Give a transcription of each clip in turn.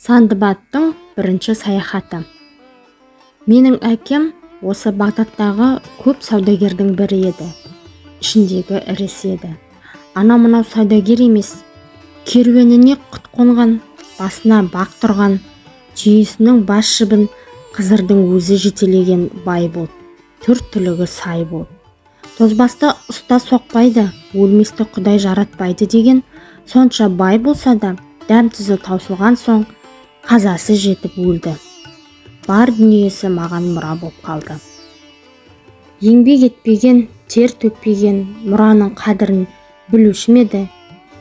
Сандыбадтың бірінші саяхаты. Менің әкем осы Бағдаттағы көп саудагердің бірі еді. Ішіндегі ірісі еді. Ана-мынау саудагер емес, керуеніне құт қонған, басына бақ тұрған, түйесінің бас жібін Қызырдың өзі жетелеген бай болды. Төрт түлігі сай болды. Тозбасты ұста соқпайды, өлместі Құдай жаратпайды деген, сонша бай болса да, дәм-тұзы таусылған соң қазасы жетіп өлді. Бар дүниесі маған мұра боп қалды. Еңбек етпеген, тер төкпеген мұраның қадірін білуші ме еді?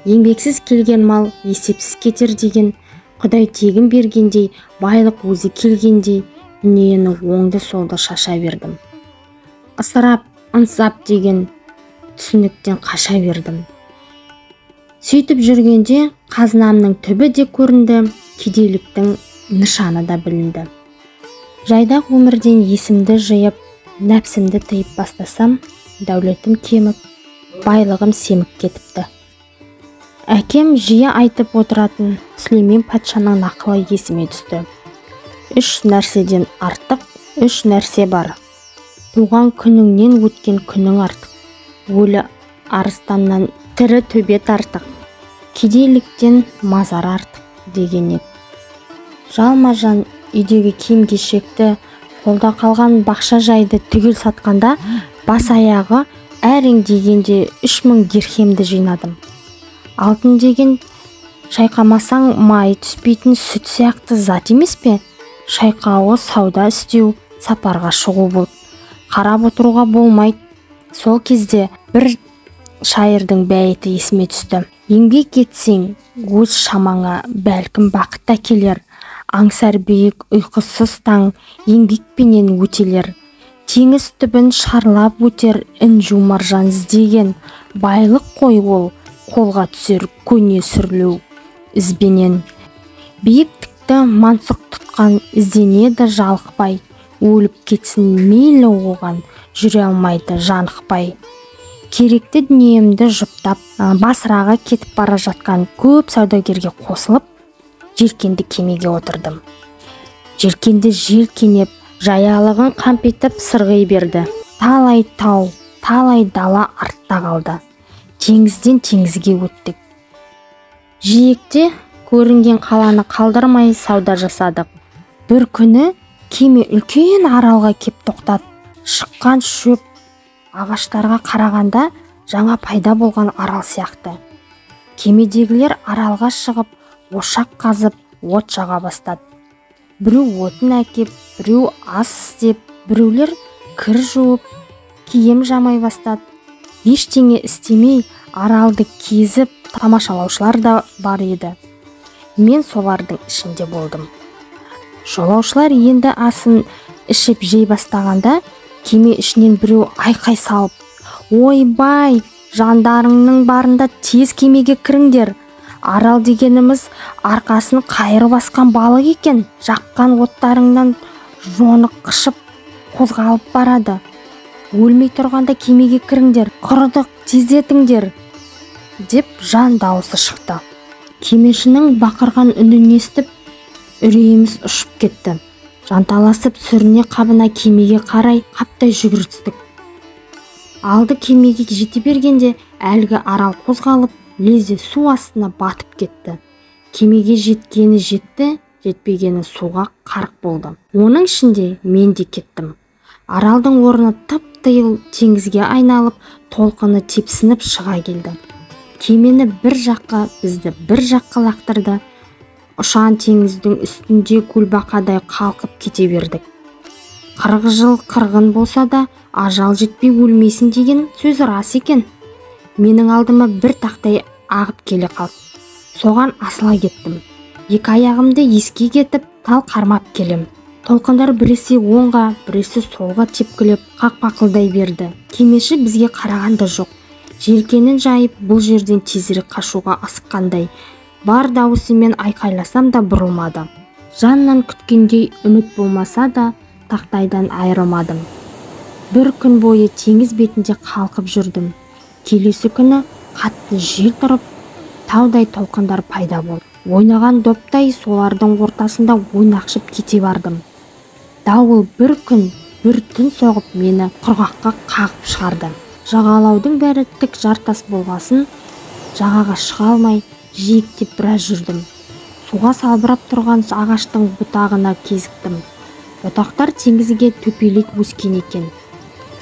Еңбексіз келген мал есепсіз кетер деген, Құдай тегін бергендей, байлық өзі келгендей, дүниені оңды-солды шаша бердім. Ысырап, ынсап деген түсініктен қаша бердім. Сөйтіп жүргенде қазынамның түбі де көрінді, кедейліктің нышаны да білінді. Жайдақ өмірден есімді жиып, нәпсімді тыйып бастасам, дәулетім кеміп, байлығым семіп кетіпті. Әкем жиі айтып отыратын Сүлеймен патшаның нақылы есіме түсті. Үш нәрседен артық үш нәрсе бар. Туған күніңнен өткен күнің артық. Өлі арыстаннан тірі төбет артық. Кедейліктен мазар артық деген еді. Жалма-жан үйдегі киім-кешекті, қолда қалған бақша жайды түгел сатқанда, бас аяғы әрең дегенде 3000 дирхемді жинадым. Алтын деген шайқамасаң май түспейтін сүт сияқты зат емес пе? Шайқауы сауда істеу, сапарға шығу болды. Қарап отыруға болмайды. Сол кезде бір шайырдың бәйіті есіме түсті. Еңбек етсең, өз шамаңа бәлкім бақыт әкелер. Аңсар биік ұйқысыз таң еңбекпенен өтелер. Теңіз түбін шарлап өтер інжу маржан іздеген. Байлық қой ол, қолға түсер көне сүрлеу ізбенен. Биіктікті мансұқ тұтқан ізденеді жалықпай. Өліп кетсін мейлі оған, жүре алмайды жанықпай. Керекті дүниемді жұптап, басыраға кетіп бара жатқан көп саудагерге қосылып, желкенді кемеге отырдым. Желкенді жел кенеп, жаялығын қампитып сырғи берді. Талай тау, талай дала артта қалды. Теңізден теңізге өттік. Жиекте көрінген қаланы қалдырмай сауда жасадық. Бір күні кеме үлкен аралға кеп тоқтады. Шыққан шөп ағаштарға қарағанда жаңа пайда болған арал сияқты. Кемедегілер аралға шығып, ошақ қазып, от жаға бастады. Біреу отын әкеп, біреу ас істеп, біреулер кір жуып, киім жамай бастады. Ештеңе істемей аралды кезіп тамашалаушылар да бар еді. Мен солардың ішінде болдым. Жолаушылар енді асын ішіп жей бастағанда, кеме ішінен біреу айқай салып, «Ойбай, жандарыңның барында тез кемеге кіріңдер. Арал дегеніміз арқасын қайырып асқан балық екен. Жаққан оттарыңнан жоны қышып қозғалып барады. Өлмей тұрғанда кемеге кіріңдер, құрыдық, тездетіңдер», деп жан дауысы шықты. Кемешінің бақырған үнін естіп, үрейіміз ұшып кетті. Жанталасып сүріне қабына кемеге қарай қаптай жүгірістік. Алды кемеге жете бергенде әлгі арал қозғалып, лезде су астына батып кетті. Кемеге жеткені жетті, жетпегені суға қарқ болды. Оның ішінде мен де кеттім. Аралдың орны тып-тиыл теңізге айналып, толқыны тепсініп шыға келді. Кемені бір жаққа, бізді бір жаққа лақтырды. Ұшан теңіздің үстінде көлбақадай қалқып кете бердік. 40 жыл қырғын болса да, ажал жетпей өлмесін деген сөз рас екен. Менің алдыма бір тақтай ағып келе қалды. Соған асыла кеттім. Екі аяғымды еске кетіп, тал қармап келем. Толқындар біресе оңға, біресе солға тепкілеп, қақпақылдай берді. Кемеші бізге қараған да жоқ. Желкенін жайып, бұл жерден тезірек қашуға асыққандай. Бар дауысымен айқайласам да бұрылмады. Жаннан күткендей үміт болмаса да, тақтайдан айырылмадым. Бір күн бойы теңіз бетінде қалқып жүрдім. Келесі күні қатты жел тұрып, таудай толқындар пайда болды. Ойнаған доптай солардың ортасында ойнақшып кете бардым. Дауыл бір күн, бір түн соғып мені құрғаққа қағып шығарды. Жағалаудың бәрі тік жартас болғасын, жағаға шыға алмай жиектеп біраз жүрдім. Суға салбырап тұрған ағаштың бұтағына кезіктім. Бұтақтар теңізге төпелек өскен екен.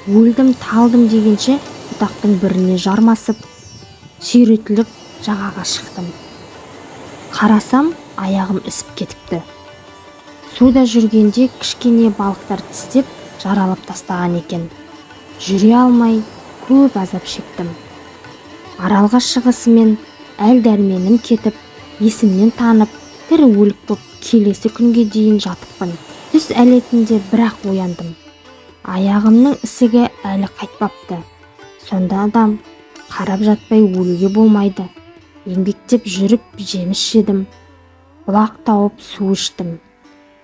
Өлдім, талдым дегенше бұтақтың біріне жармасып, сүйретіліп жағаға шықтым. Қарасам, аяғым ісіп кетіпті. Суда жүргенде кішкене балықтар тістеп, жаралап тастаған екен. Жүре алмай көп азап шектім. Аралға шығысымен әл-дәрменім кетіп, есімнен танып, тірі өлік боп келесі күнге дейін жатыппын. Түс әлетінде бірақ ояндым. Аяғымның ісігі әлі қайтпапты. Сонда адам қарап жатпай өлуге болмайды. Еңбектеп жүріп жеміс жедім. Бұлақ тауып су іштім.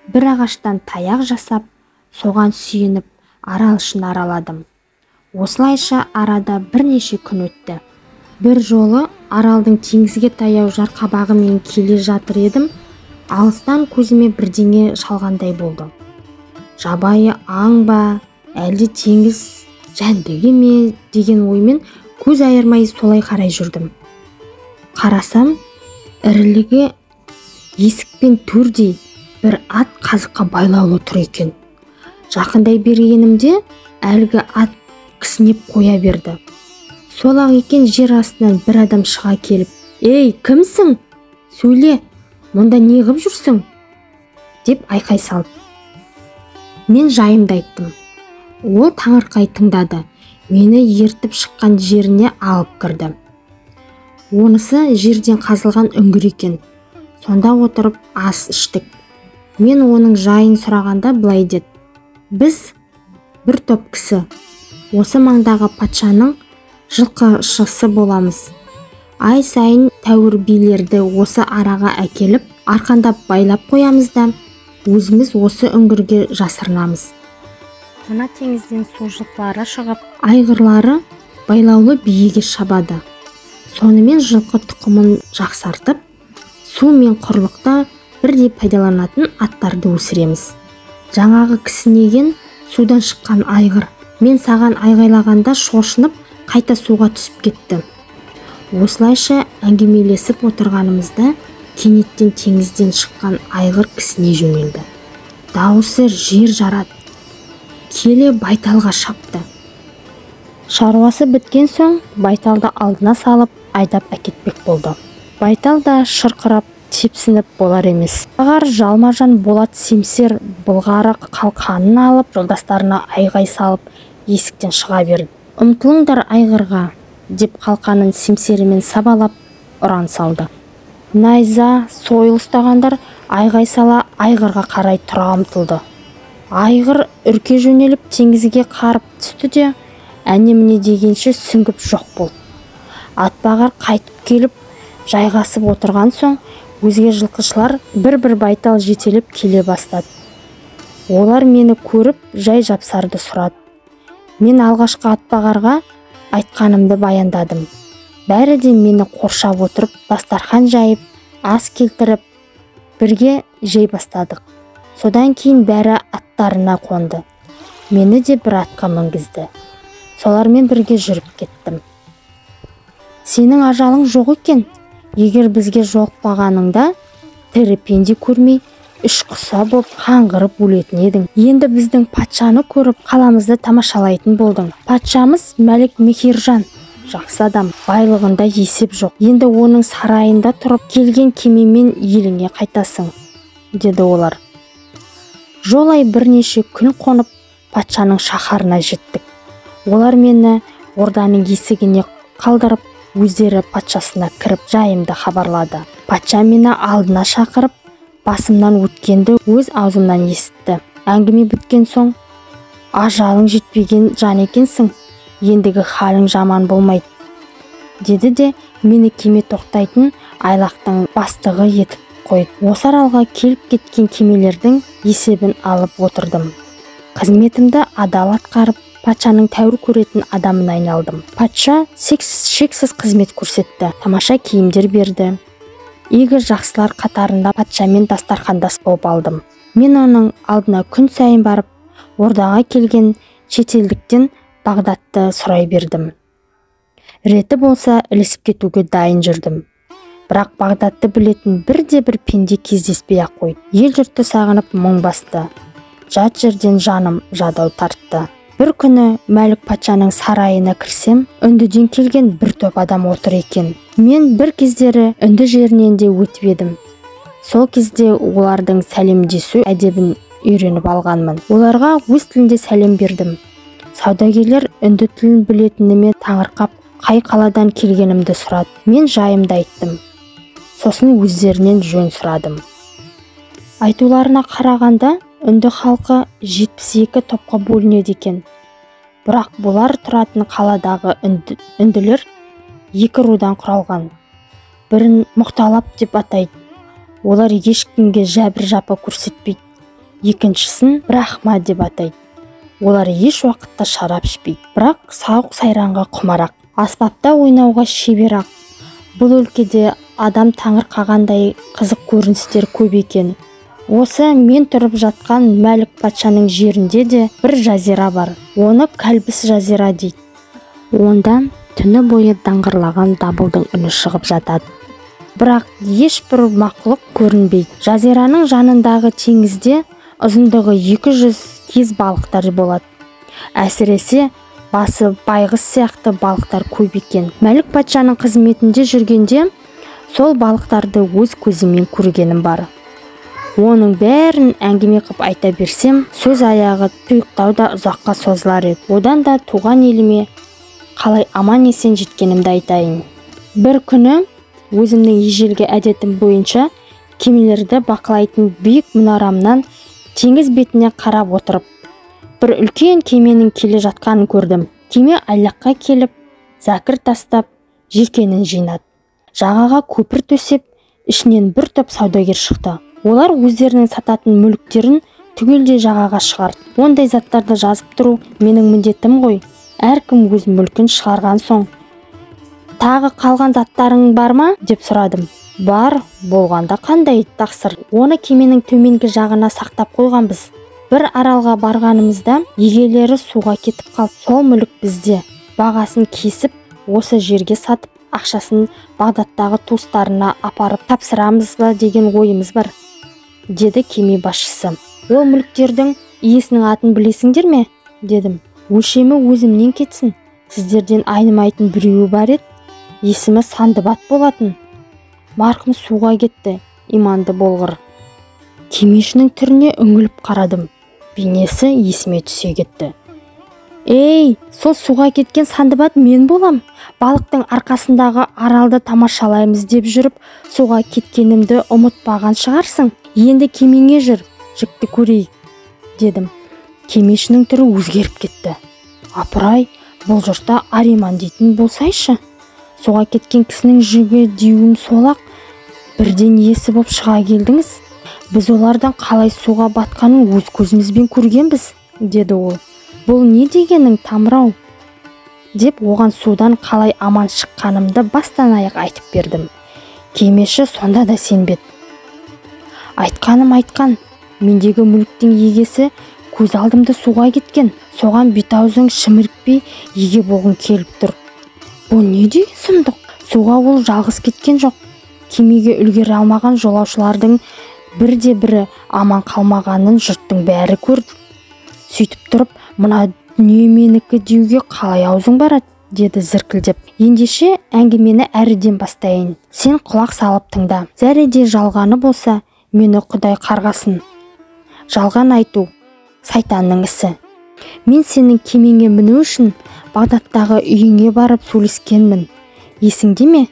Бір ағаштан таяқ жасап, соған сүйеніп арал ішін араладым. Осылайша арада бірнеше күн өтті. Бір жолы аралдың теңізге таяу жарқабағымен келе жатыр едім, алыстан көзіме бірдеңе шалғандай болды. Жабайы аң ба, әлде теңіз жәндігі ме деген оймен көз айырмай солай қарай жүрдім. Қарасам, ірілігі есік пен төрдей бір ат қазыққа байлаулы тұр екен. Жақындай бергенімде әлгі ат кісінеп қоя берді. Сол-ақ екен жер астынан бір адам шыға келіп, «Ей, кімсің? Сөйле, мұнда не ғып жүрсің?» деп айқай салды. Мен жайымды айттым. Ол таңырқай тыңдады. Мені ертіп шыққан жеріне алып кірді. Онысы жерден қазылған үңгір екен. Сонда отырып ас іштік. Мен оның жайын сұрағанда былай деді: «Біз бір топ кісі, осы маңдағы патшаның жылқышысы боламыз. Ай сайын тәуір билерді осы араға әкеліп, арқандап байлап қоямыз да, өзіміз осы үңгірге жасырынамыз. Мына теңізден су жылқылары шығып, айғырлары байлаулы биеге шабады. Сонымен жылқы тұқымын жақсартып, су мен құрлықта бірдей пайдаланатын аттарды өсіреміз. Жаңағы кісінеген судан шыққан айғыр мен саған айғайлағанда шошынып, қайта суға түсіп кетті. Осылайша әңгімелесіп отырғанымызда кенеттен теңізден шыққан айғыр кісіне жөнелді. Дауысы жер жарады. Келе байталға шапты. Шаруасы біткен соң байталды алдына салып айдап әкетпек болды. Байтал да шырқырап тепсініп болар емес. Ағар жалма-жан болат семсер былғары қалқанын алып, жолдастарына айғай салып, есіктен шыға берді. Ұмтылыңдар айғырға, деп қалқанын семсерімен сабалап ұран салды. Найза, сойыл ұстағандар айғай сала айғырға қарай тұра ұмтылды. Айғыр үрке жөнеліп теңізге қарып түсті де, әне-міне дегенше сүңгіп жоқ болды. Атбағар қайтып келіп, жайғасып отырған соң, өзге жылқышылар бір-бір байтал жетелеп келе бастады. Олар мені көріп, жай жапсарды сұрады. Мен алғашқы атбағарға айтқанымды баяндадым. Бәрі де мені қоршап отырып, дастархан жайып, ас келтіріп, бірге жей бастадық. Содан кейін бәрі аттарына қонды. Мені де бір атқа мінгізді. Солармен бірге жүріп кеттім. Сенің ажалың жоқ екен. Егер бізге жолықпағаныңда, тірі пенде көрмей, үш құса боп қаңғырып өлетін едің. Енді біздің патшаны көріп, қаламызды тамашалайтын болдың. Патшамыз Мәлік Мехиржан, жақсы адам, байлығында есеп жоқ. Енді оның сарайында тұрып, келген кемемен еліңе қайтасың, деді олар. Жолай бірнеше күн қонып, патшаның шаһарына жеттік. Олар мені орданың есігіне қалдырып, өздері патшасына кіріп жайымды хабарлады. Патша мені алдына шақырып, басымнан өткенді өз аузымнан есітті. Әңгіме біткен соң, ажалың жетпеген жан екенсің, ендігі халің жаман болмайды, деді де мені кеме тоқтайтын айлақтың бастығы етіп қойды. Осы аралға келіп кеткен кемелердің есебін алып отырдым. Қызметімді адал атқарып, патшаның тәуір көретін адамына айналдым. Патша шексіз қызмет көрсетті, тамаша киімдер берді. Игі жақсылар қатарында патшамен дастархандас болып алдым. Мен оның алдына күн сайын барып, ордаға келген шетелдіктен Бағдатты сұрай бердім. Реті болса, ілесіп кетуге дайын жүрдім. Бірақ Бағдатты білетін бірде-бір пенде кездеспей-ақ қойды. Ел жұртты сағынып мұң басты. Жат жерден жаным жадау тартты. Бір күні Мәлік патшаның сарайына кірсем, үндіден келген бір топ адам отыр екен. Мен бір кездері үнді жерінен де өтіп едім. Сол кезде олардың сәлемдесу әдебін үйреніп алғанмын. Оларға өз тілінде сәлем бердім. Саудагерлер үнді тілін білетініме таңырқап, қай қаладан келгенімді сұрады. Мен жайымды айттым. Сосын өздерінен жөн сұрадым. Айтуларына қарағанда, үнді халқы 72 топқа бөлінеді екен. Бірақ бұлар тұратын қаладағы үнділер екі рудан құралған. Бірін мұқталап деп атайды. Олар ешкімге жәбір-жапа көрсетпейді. Екіншісін брахма деп атайды. Олар еш уақытта шарап ішпейді, бірақ сауық сайранға құмарақ, аспапта ойнауға шебер-ақ. Бұл өлкеде адам таңырқағандай қызық көріністер көп екен. Осы мен тұрып жатқан Мәлік патшаның жерінде де бір жазира бар. Оны Кәлбіс жазира дейді. Онда түні бойы даңғырлаған дабылдың үні шығып жатады. Бірақ ешбір мақұлық көрінбейді. Жазираның жанындағы теңізде ұзындығы 200 кез балықтар болады. Әсіресе басы байғыз сияқты балықтар көп екен. Мәлік патшаның қызметінде жүргенде сол балықтарды өз көзіммен көргенім бар. Оның бәрін әңгіме қып айта берсем, сөз аяғы тұйықтау да ұзаққа созылар еді. Одан да туған еліме қалай аман есен жеткенімді айтайын. Бір күні өзімнің ежелгі әдетім бойынша кемелерді бақылайтын биік мұнарамнан теңіз бетіне қарап отырып, бір үлкен кеменің келе жатқанын көрдім. Кеме айлаққа келіп, зәкір тастап, желкенін жинады. Жағаға көпір төсеп, ішінен бір топ саудагер шықты. Олар өздерінің сататын мүліктерін түгелдей жағаға шығарды. Ондай заттарды жазып тұру менің міндетім ғой. Әркім өз мүлкін шығарған соң, тағы қалған заттарың бар ма деп сұрадым. Бар болғанда қандай тақсыр. Оны кеменің төменгі жағына сақтап қойғанбыз. Бір аралға барғанымызда егелері суға кетіп қалды. Сол мүлік бізде. Бағасын кесіп, осы жерге сатып, ақшасын Бағдаттағы туыстарына апарып тапсырамыз ба деген ойымыз бар, деді кеме басшысы. Ол мүліктердің иесінің атын білесіңдер ме? Дедім. Өлшемі өзімнен кетсін. Сіздерден айнымайтын біреуі бар еді. Есімі Сандыбат болатын. Марқұм суға кетті, иманды болғыр. Кемешінің түріне үңіліп қарадым. Бейнесі есіме түсе кетті. Ей, сол суға кеткен Сандыбат мен болам. Балықтың арқасындағы аралды тамашалаймыз деп жүріп, суға кеткенімді ұмытпаған шығарсың. Енді кемеңе жүр, жікті көрейік, дедім. Кемешінің түрі өзгеріп кетті. Апырай, бұл жұртта ариман дейтін болсайшы. Суға кеткен кісінің жүгі деуім солақ, бірден иесі боп шыға келдіңіз. Біз олардан қалай суға батқанын өз көзімізбен көргенбіз, деді ол. Бұл не дегенің, тамырау? Деп оған судан қалай аман шыққанымды бастан аяқ айтып бердім. Кемеші сонда да сенбеді. Айтқаным айтқан, мендегі мүліктің егесі көз алдымда суға кеткен. Соған бет-аузың шімірікпей еге болғың келіп тұр. Бұл не деген сұмдық? Суға ол жалғыз кеткен жоқ. Кемеге үлгере алмаған жолаушылардың бірде-бірі аман қалмағанын жұрттың бәрі көрді. Сөйтіп тұрып, мына дүние менікі деуге қалай аузың барады, деді зіркілдеп. Ендеше әңгімені әріден бастайын. Сен құлақ салып тыңда. Зәреде жалғаны болса, мені Құдай қарғасын. Жалған айту сайтанның ісі. Мен сенің кемеңе міну үшін Бағдаттағы үйіңе барып сөйлескенмін. Есіңде ме?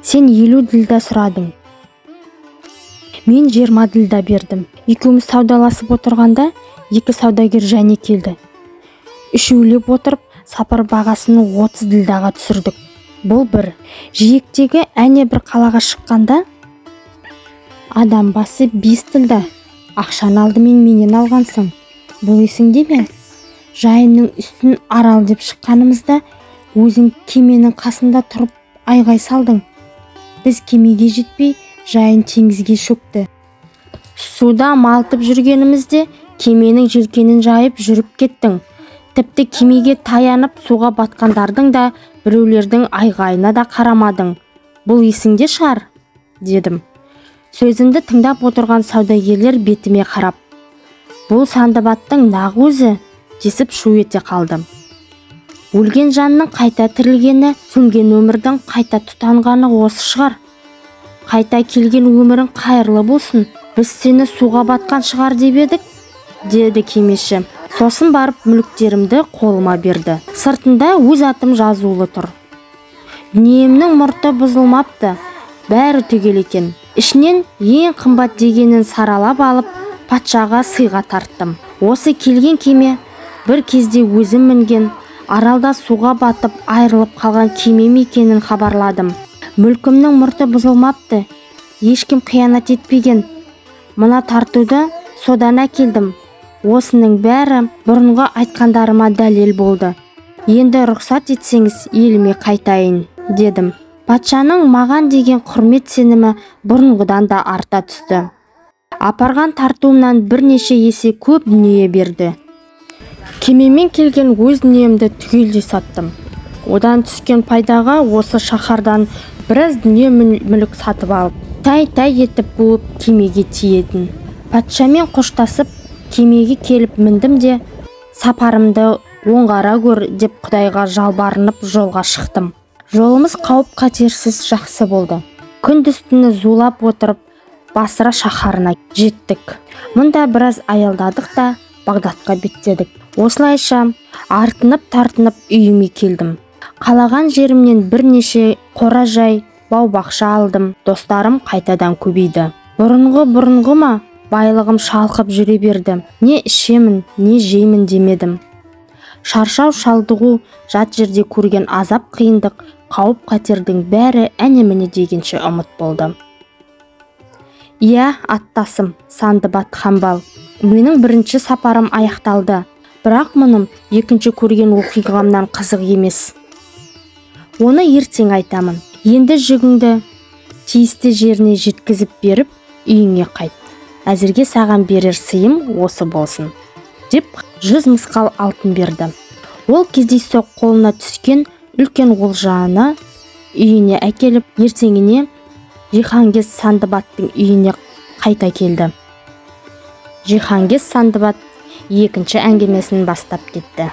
Сен 50 ділда сұрадың. Мен 20 ділда бердім. Екеуміз саудаласып отырғанда, екі саудагер және келді. Үшеулеп отырып, сапар бағасын 30 ділдаға түсірдік. Бұл бір. Жиектегі әне бір қалаға шыққанда, адам басы 5 ділда. Ақшаны алдымен менен алғансың. Бұл есіңде ме? Жайынның үстін арал деп шыққанымызда, өзің кеменің қасында тұрып айғай салдың. Біз кемеге жетпей, жайын теңізге шөкті. Суда малтып жүргенімізде кеменің желкенін жайып жүріп кеттің. Тіпті кемеге таянып суға батқандардың да, біреулердің айғайына да қарамадың. Бұл есіңде шығар, дедім. Сөзімді тыңдап отырған саудагерлер бетіме қарап, бұл Сандыбаттың нақ өзі, десіп шу ете қалды. Өлген жанның қайта тірілгені, сөнген өмірдің қайта тұтанғаны осы шығар. Қайта келген өмірің қайырлы болсын, біз сені суға батқан шығар деп едік, деді кемеші. Сосын барып мүліктерімді қолыма берді. Сыртында өз атым жазулы тұр. Дүниемнің мұрты бұзылмапты, бәрі түгел екен. Ішінен ең қымбат дегенін саралап алып, патшаға сыйға тарттым. Осы келген кеме бір кезде өзім мінген, аралда суға батып айырылып қалған кемем екенін хабарладым. Мүлкімнің мұрты бұзылмапты, ешкім қиянат етпеген. Мына тартуды содан әкелдім. Осының бәрі бұрынғы айтқандарыма дәлел болды. Енді рұқсат етсеңіз, еліме қайтайын, дедім. Патшаның маған деген құрмет сенімі бұрынғыдан да арта түсті. Апарған тартуымнан бірнеше есе көп дүние берді. Кемемен келген өз дүниемді түгелдей саттым. Одан түскен пайдаға осы шаһардан біраз дүние мүлік сатып алып, тай-тай етіп буып кемеге тиедім. Патшамен қоштасып, кемеге келіп міндім де, сапарымды оңғара көр деп Құдайға жалбарынып жолға шықтым. Жолымыз қауіп-қатерсіз жақсы болды. Күндіз түні зулап отырып, Басра шаһарына жеттік. Мұнда біраз аялдадық та Бағдатқа беттедік. Осылайша артынып-тартынып үйіме келдім. Қалаған жерімнен бірнеше қора жай, бау-бақша алдым. Достарым қайтадан көбейді. Бұрынғы ма, байлығым шалқып жүре берді. Не ішемін, не жеймін демедім. Шаршау, шалдығу, жат жерде көрген азап, қиындық, қауіп-қатердің бәрі әне-міне дегенше ұмыт болды. Иә, аттасым, Сандыбат Хамбал, менің бірінші сапарым аяқталды. Бірақ мұным екінші көрген оқиғамнан қызық емес. Оны ертең айтамын. Енді жүгіңді тиісті жеріне жеткізіп беріп, үйіңе қайт. Әзірге саған берер сыйым осы болсын, деп 100 мысқал алтын берді. Ол кездейсоқ қолына түскен үлкен олжаны үйіне әкеліп, ертеңіне Жиһангез Сандыбаттың үйіне қайта келді. Жиһангез Сандыбат екінші әңгімесін бастап кетті.